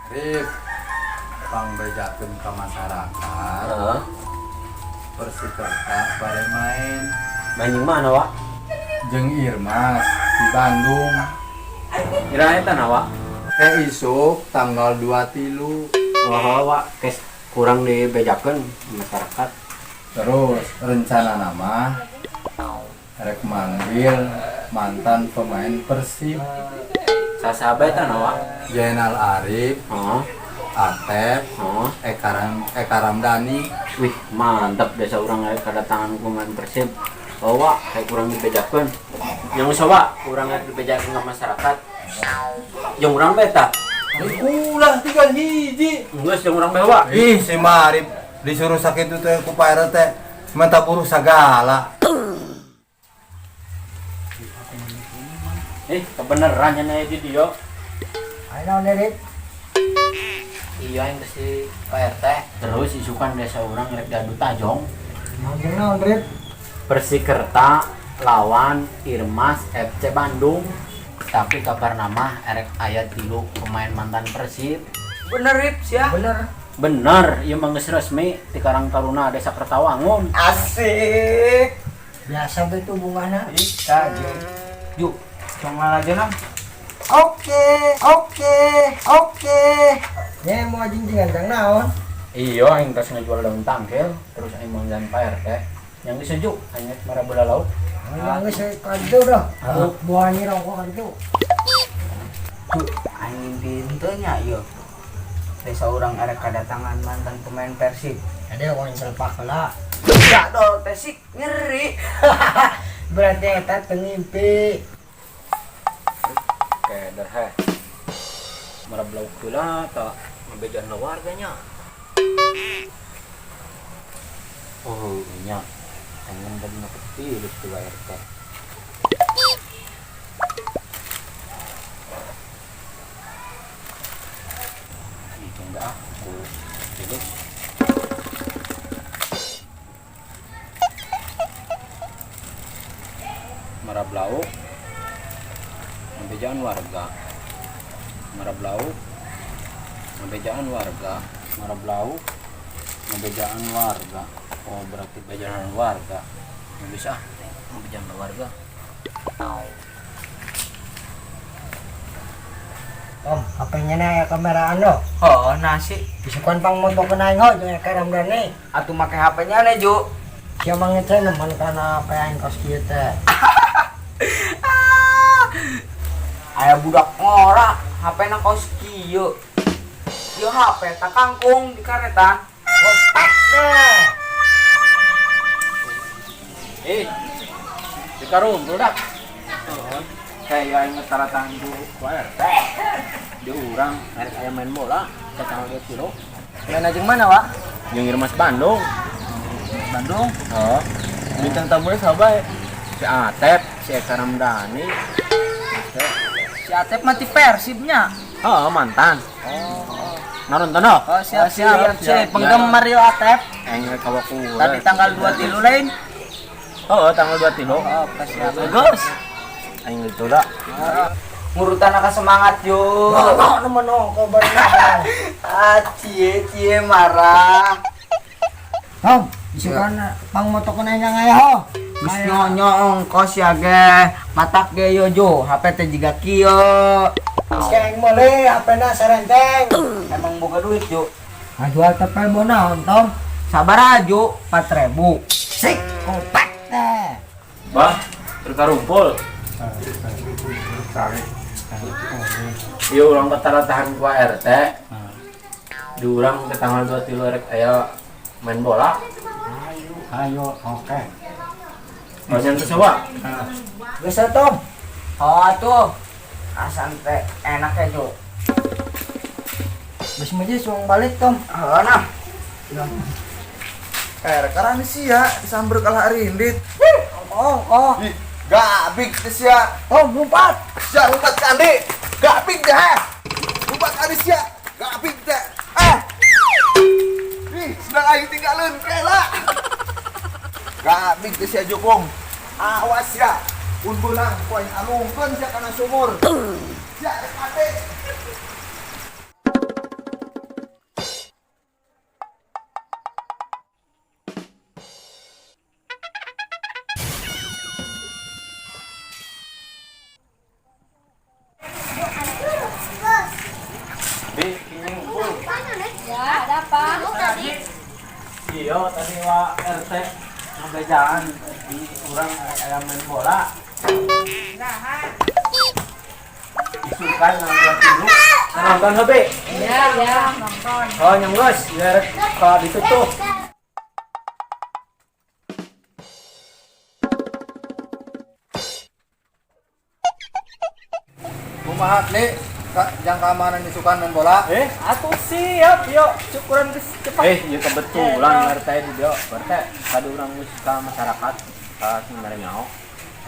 Rif, pangbejakeun ka masyarakat. Heeh. Persikerta bade main. Main jeung mana, Wak? Jeung Irmas di Bandung. Iraha eta na, Wak? Isuk tanggal 23. Wah, Wak, kes kurang dibejakeun masyarakat. Terus rencana nama rek manggil mantan pemain Persib. Saha eta na, Wak? Zainal Arif, Heeh. Atep, Heeh. Eka Ramdhani. Wih, mantap desa urang aya kedatangan pemain Persib. Oh, Wak, kayak kurang dibejakeun. Yang usah, Wak, kurang dibejakeun ke masyarakat. Jeung urang bae tah. Ulah tinggal hiji. Geus jeung urang bae, Wak. Ih, si Marif disuruh sakit itu ku Pak RT minta buruh segala. Eh, kebeneran nya aya di dieu. Ayo naon Rip? Iya, yang si Pak RT. Terus isukan desa urang rek diadu tajong. Naon jeung naon Rip? Persikerta lawan Irmas FC Bandung. Tapi kabar nama erek aya 3 pemain mantan Persib. Bener Rip sia. Bener. Bener, ieu mah geus resmi di Karang Taruna Desa Kertawangun. Asik. Biasa tuh itu bungana. Ika Ju, cong aja nang. Oke. Ya mau jinjingan jang naon? Iya, aing tos ngajual daun tangkil, terus aing mau jalan Pak RT. Yang geus sejuk, aing geus marah bola laut. Aing geus ka ditu dah. Buah ni rokok ka ditu. Ju, aing mimpi henteu nya ieu. Desa urang erek kedatangan mantan pemain Persib. Ada orang selepak lah. Enggak dol, tesik ngeri. Berarti eta teu ngimpi. Keder heh. Marah laut heula ta ngabejaan warganya. Oh, nya. Pengen tadi ngepilih tuh Pak RT. Itu enggak aku pilih. Marab lauk, ngabejaan warga. Marab lauk, ngabejaan warga. Marab lauk, ngabejaan warga. Oh, berarti bejaan warga. Nggak bisa, ngabejaan warga. Om, HP-nya na aya kameraan lo. Oh, nasi. Isukan pang moto ka aing ho jeung Eka Ramdhani. Atuh make HP-nya nih, Ju. Sia mangit teh nemen kana HP aing kos kieu teh. Aya budak ngora, HP-na kos kieu. Ieu HP tak kangkung di karetan. Otak deh. Di karung, budak. Kayak aing ngetaratan ku RT. Di urang arek aya main bola, ke tanggal 2 kilo. Main aja mana, Wak? Jeung Irmas Bandung. Bandung. Oh. Bintang tamunya siapa? Si Atep, si Eka Ramdhani. Si Atep mati Persibnya. Oh, mantan. Oh. Nonton oh. Oh, siap, siap, siap. Penggemar yo Atep. Aing rek kawaku. Tadi tanggal 23 lain. Oh, tanggal 23. Oh, siap. Bagus. Aing itu dah. Ngurutan aka semangat yo. Noh nemen oh kau bener. Ah, cie cie marah. Tom, isukan pang moto ka aing aya ho. Geus nyonyo ongkos ya ge. Matak ge yo jo, HP teh jiga kieu. Geus aing meuli HP-na sarenteng. Emang boga duit jo. Ngajual teh bo naon, Tom? Sabar aja, 4000. Sik, kopak teh. Bah, berkarumpul. Iya, urang ketaratahan ku RT. Di urang ke tanggal 23 rek aya main bola. Ayo, oke. Mas yang kesewa. Geus Tom. Oh atuh. Asan teh enak ya Jo. Geus meuji suang balik, Tom. Heeh nah. Karena sia disamber kalah rindit. Oh, oh. Ih, gabik teh sia. Tom, lompat. Sia lompat ka Andi. Gabik teh. Lompat ka Andi sia. Gabik teh. Ih, sedang aing tinggalin rela. Gabik teh sia Jokong. Awas sia. Un beunang ku aing alungkeun sia kana sumur. Sia rek mati. Iya, tadi wa RT ngabejaan di urang aya main bola. Isukan ngambil tilu. Nonton hobi? Iya, ya, nonton. Oh, nyenggus, biar kalau ditutup. Kumaha li jang keamanan isukan main bola. Atuh siap, yuk cukuran geus cepat. Ieu kebetulan RT di dieu. RT kadu urang geus ka masyarakat ka sing mere nyaho.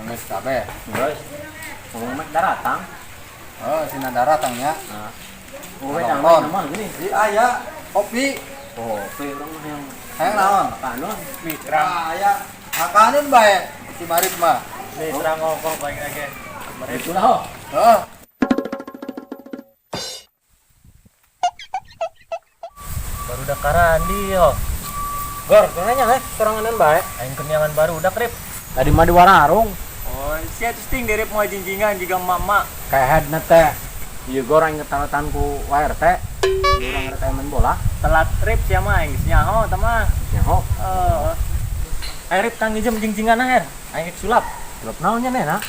Geus kabeh. Geus. Ngomong mah daratang. Oh, sina daratang nya. Nah. Oh, jangan mah gini. Di aya kopi. Oh, kopi urang mah yang hayang naon? Makanan. Mitra. Aya makanan bae si Marip mah. Mitra ngokok bae ge. Itulah ho. Heeh. Baru udah karandi yo. Gor, nanya soranganan bae. Aing kenyangan baru udah krip. Tadi mah di warung. Oh, sia ting derep mau jinjingan juga mama. Kayak headna teh. Ieu gor aing ketalatan ku WRT. Urang RT main bola. Telat trip sia mah aing geus nyaho tah mah. Nyaho. Heeh. Aing rip tang ngijem jingjingan aher. Aing sulap. Sulap naon nya nena?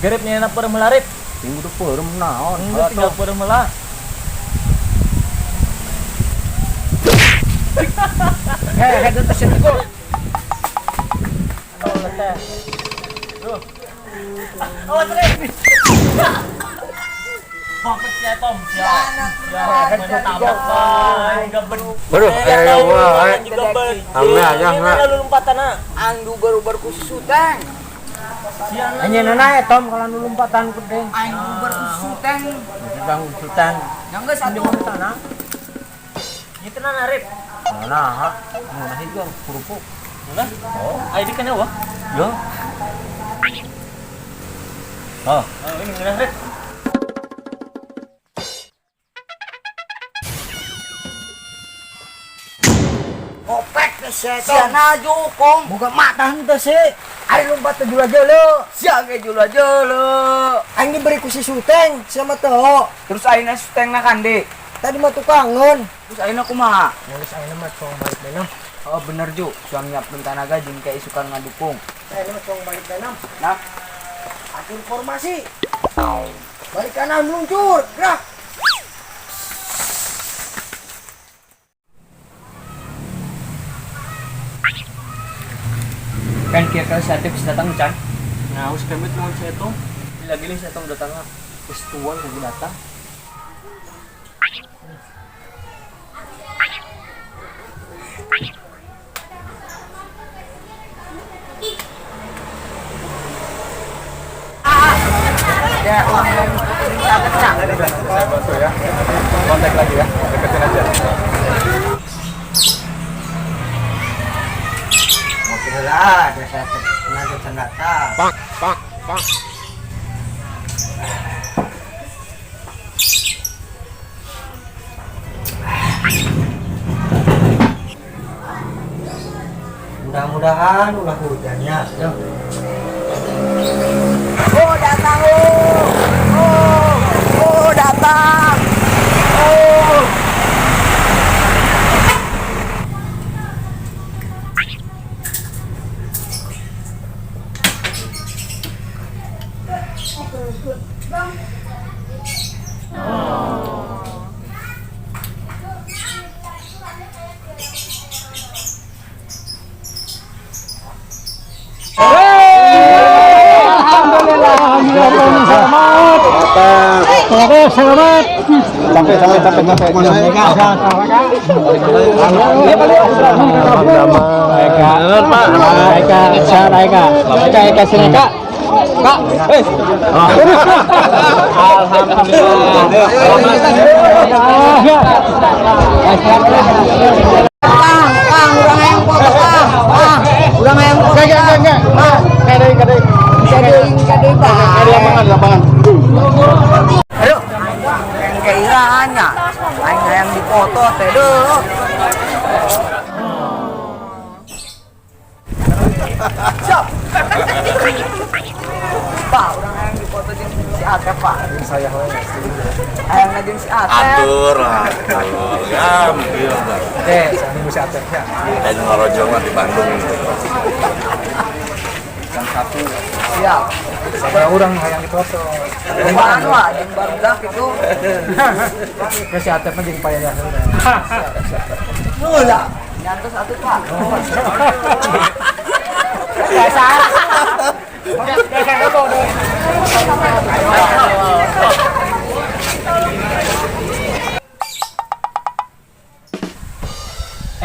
Gerip nya peureum heula rip. Minggu tuh peureum naon? Tinggal peureum heula. Head teh sieun gol. Anu teh. Duh. Awas rip. Bapak sia Tom sia. Ya, Baru wah. Ame aja enggak. Angdu baru-baru ku suteng. Anjeunna ya Tom kalau nu lompatan ku deng. Aing baru ku suteng. Bang suteng. Yang geus atuh tanah. Itu nana rip. Nah, nah itu kerupuk. Nah, oh, ai di kana wah. Yo. Oh, ini ngeunah rip. Kopek teh sia Sia najukung. Buka mata henteu sih. Ari lompat teh jula jeuleu. Sia ge jula jeuleu. Aing diberi ku si Suteng sia mah teu. Terus ayeuna Sutengna kande. Tadi mah tukangeun. Terus ayeuna kumaha? Geus ayeuna mah cong balik benam. Oh bener Ju, suami nyiapkeun tanaga jeung ke isukan ngadukung. Ayeuna mah cong balik benam. Nah, atur formasi. Balik kanan meluncur, gerak. Kan kira-kira sate bisa datang can. Nah, us kemit mun si Etong. Lagi nih si Etong datang geus tuang kudu datang. Ya, Saya bantu ya. Kontak lagi ya, deketin aja. Mobil lah, ada saya nanti tanda. Pak, pak, pak. Mudah-mudahan ulah hujannya. Ya. Oh datang oh. Oh, oh datang. Oh. Selamat. Sampai sampai sampai sampai. Kang, kang, urang hayang foto kang. Kang, urang hayang foto. Enggak, enggak, enggak. Kadeuing, kadeuing. Kadeuing, kadeuing, Pak. Lapangan, lapangan. Ayo. Yang keiraannya. Aing hayang dipoto teh deuh. Siap. Pak, urang hayang dipoto jeung si Atom. Atep, Pak. Saya we. Hayang jeung si Atep. Atur lah, atur. Gampil lah. Oke, saya nunggu si Atepnya. Kita ngarojong lah di Bandung. Jam 1. Siap. Sama orang hayang dipoto. Kumaha wah jeung barudak itu. Ke si Atepnya jeung payah. Mula. Nyantos atuh, Pak.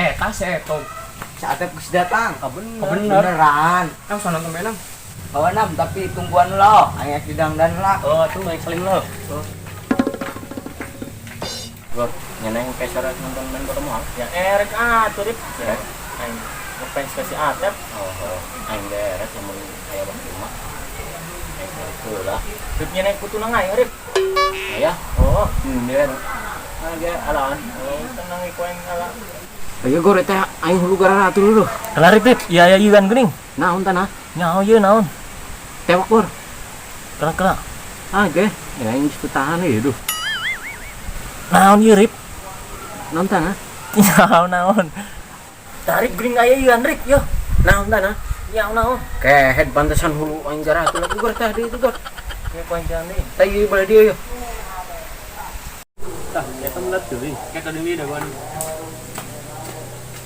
Eh, tas Etom. Si Atep geus datang. Bener. Beneran. Ang sono nonton benang. Bawa nam tapi tungguan lo, aing di dangdan lah. Oh, tuh naik saling lo. Gor, nyeneng kayak nonton main bola moal. Ya erek atuh Rip. Ya. Aing ngefans ke si Atep. Oh, aing ge erek lamun aya waktu mah. Aing erek heula. Rip nyeneng kutu nang aing Rip. Aya. Oh, Dia. Ah, dia alaan. oh tenang iku aing ala. Ayo gor eta aing hulu gara atuh dulu. Kelar Rip, Iya ya ieu geuning. Naon tanah? Nyaho ieu naon? Tewak gor. Kena kena. Ah, ge. Ya aing geus tahan ieu duh. Naon ieu Rip? Naon tanah? Nyaho naon. Tarik geuning aya ieu Rip yo. Naon tanah? Nyaho naon. Kehed pantesan hulu aing gara atuh lagi gor tah di itu gor. Kayak ku aing jalan deui. Tah ieu bala dieu yo. Tah, eta melat deui. Kayak tadi deui dagoan.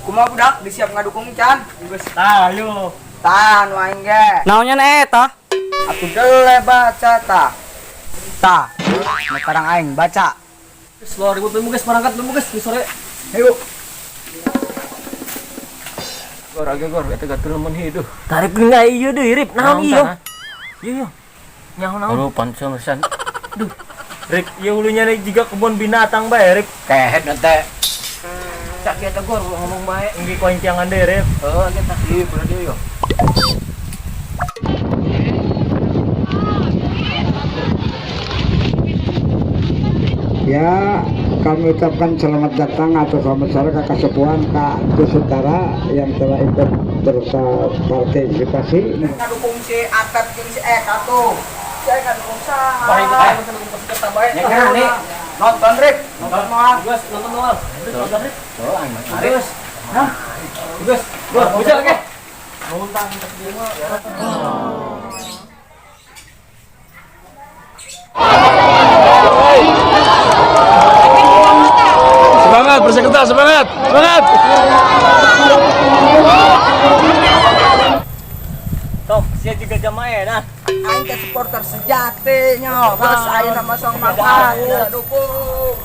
Kumaha budak disiap ngadukung can? Geus tah ayo. Tah nu aing ge. Naonnya eta? Atuh dele baca tah. Tah. Nu tarang aing baca. Geus lo ribut lu geus berangkat lu geus di sore. Ayo. Gor age gor eta gatul mun hidup. Tarik geuning aya ieu deui Rip. Naon ieu? tanah? Ieu yo. Nyaho naon? Aduh, pantesan pisan. Rip, ieu hulunya nih juga kebun binatang bae Rip. Kehed nanti. Cak eta gor ngomong bae. Engge ku aing tiangan deui Rip. Heeh, kita ieu bala dieu yo. Ya, kami ucapkan selamat datang atau selamat sore ke Kasepuhan Kak Kusutara yang telah ikut berpartisipasi. Ngadukung si Atep jeung si Eka tuh. Si Eka dukung saha? Bae bae dukung Persikota bae. Ya kan nih. Nonton Rip, nonton moal. Geus nonton moal. Nonton Rip. Oh, aing mah. Geus. Hah? Geus. Gua bujal ge. Semangat Persikota, semangat. Semangat. Tom, sia juga jamaah nah. Aing teh supporter sejati nya. Geus ayeuna mah song makan, dukung.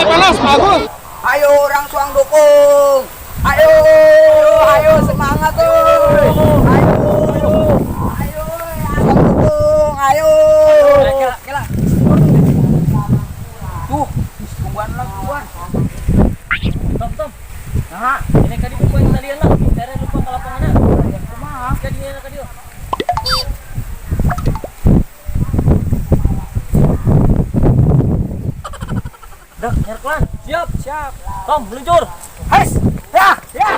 Balas, bagus. Ayo orang Suang dukung. Ayo, ayo semangat tuh. Ayo, ayo, ayo dukung, ayo. Kela, kela. Tuh, tungguan lah, tungguan. Tom, Tom. Nah, ini kadi buku yang tadi lah. Tere lupa ke lapangan. Kumaha? Kadi ini kadi. Dah, nyerkelan. Siap, siap. Tom, meluncur. Hes, ya, ya.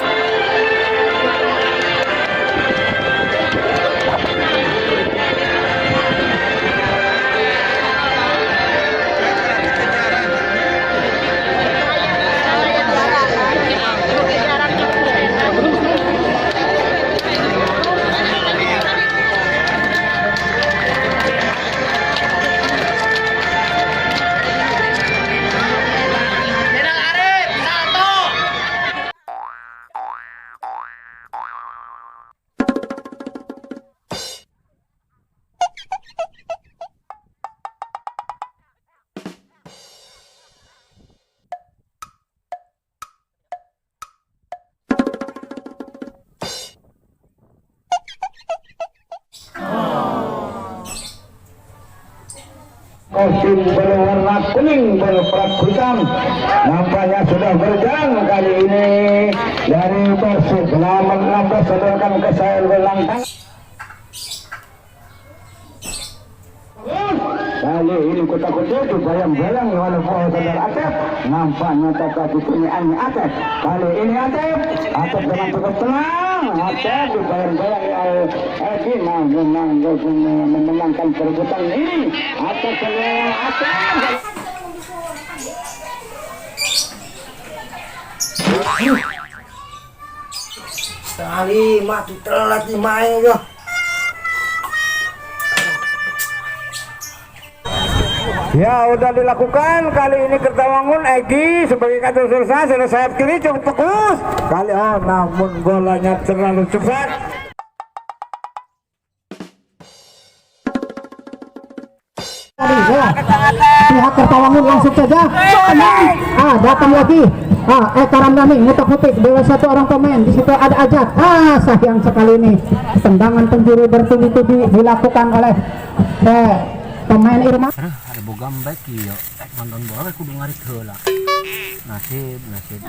Kostum berwarna kuning berplat hitam nampaknya sudah berjalan kali ini dari Persib nomor 16 sodorkan ke sayur belakang. Kali ini kotak-kotak dibayang-bayang oleh saudara Atep. Nampaknya tetap dipunyai Atep. Kali ini Atep, Atep dengan cukup tenang. Atep dibayang-bayang oleh Egi memenangkan perebutan ini. Atep Atep. Setengah lima tuh telat nih main yo. Ya udah dilakukan kali ini Kertawangun Egi sebagai kader selesai sudah sayap kiri cukup fokus kali namun bolanya terlalu cepat. Ya. Pihak Kertawangun langsung saja datang lagi. Eka Ramdhani ngutak-ngutik dewa satu orang pemain di situ ada Ajat. Sayang sekali ini tendangan penjuru bertubi-tubi dilakukan oleh pemain Irma. Ada bogam baik ya, nonton bola kudu ngarit heula. Nasib, nasib.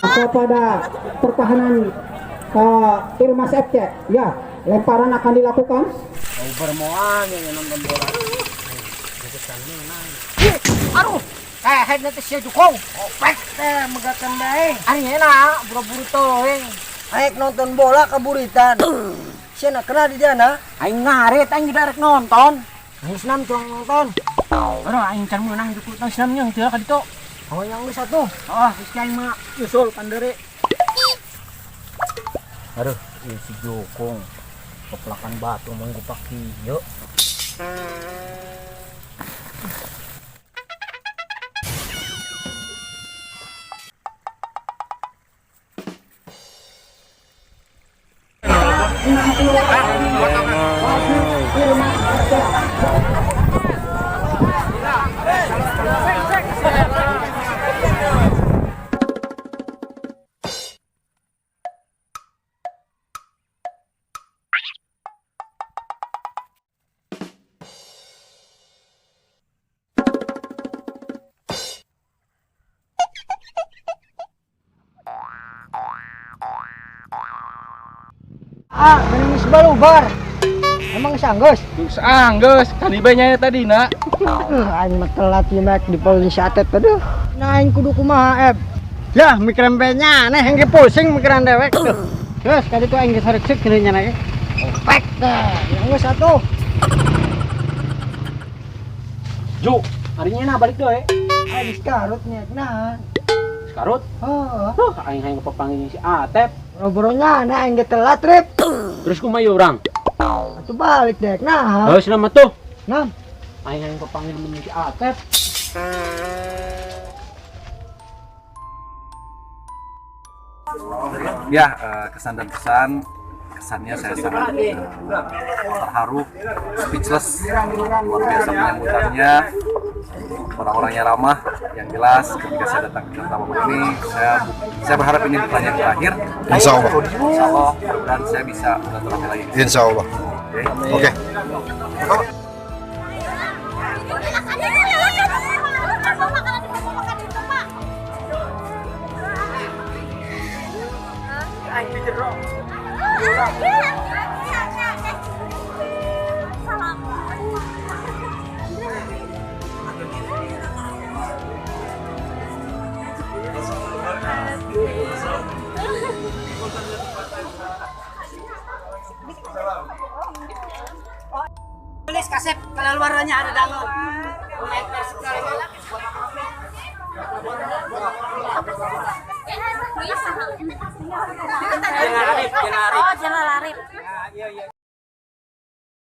Kepada pertahanan Irmas FC, ya lemparan akan dilakukan. Bermoan yang nonton bola. Aduh, head nanti sia jukong. Opek teh megakan daeng. Ari enak, buru-buru teuing. Aek nonton bola kaburitan. Sia nak kena di dana. Aing ngarit, aing geus rek nonton. Aing senam cuang nonton. Aduh, aing can meunang jukut tang senam nya teu ka ditu. Oh, yang geus atuh. Oh, geus aing mah nyusul pandere. Aduh, ieu si Jokong. Keplakan batu menggupak kieu. Geus balubar. Emang sanggeus? Sanggeus, kan nya tadi nak. Aing mah telat ieu mek di polisi Atep aduh. Nah aing kudu kumaha Eb? Lah mikiran nya aneh engge pusing mikiran dewek tuh. Terus kali itu aing geus hareuk kieu nya ge. Opek teh, yang geus atuh. Ju, harinya na balik deui. Aing karut nya nah. Karut? Heeh. Aing hayang kepanggil si Atep. Boro-boronya nah aing ge telat trip. Terus kumaha ieu urang? Atuh balik dek nah. Heuh selamat tuh. Nah, aing hayang kepanggil mun si Atep. Ya, kesan dan pesan, kesannya saya sangat terharu, speechless, luar biasa penyambutannya, orang-orangnya ramah. Yang jelas ketika saya datang ke Kertawangun ini, saya berharap ini bukan yang terakhir. Insya Allah. Insya Allah, mudah-mudahan saya bisa berlatih lagi. Insya Allah. Oke. Tulis kasep kalau luarannya ada danau.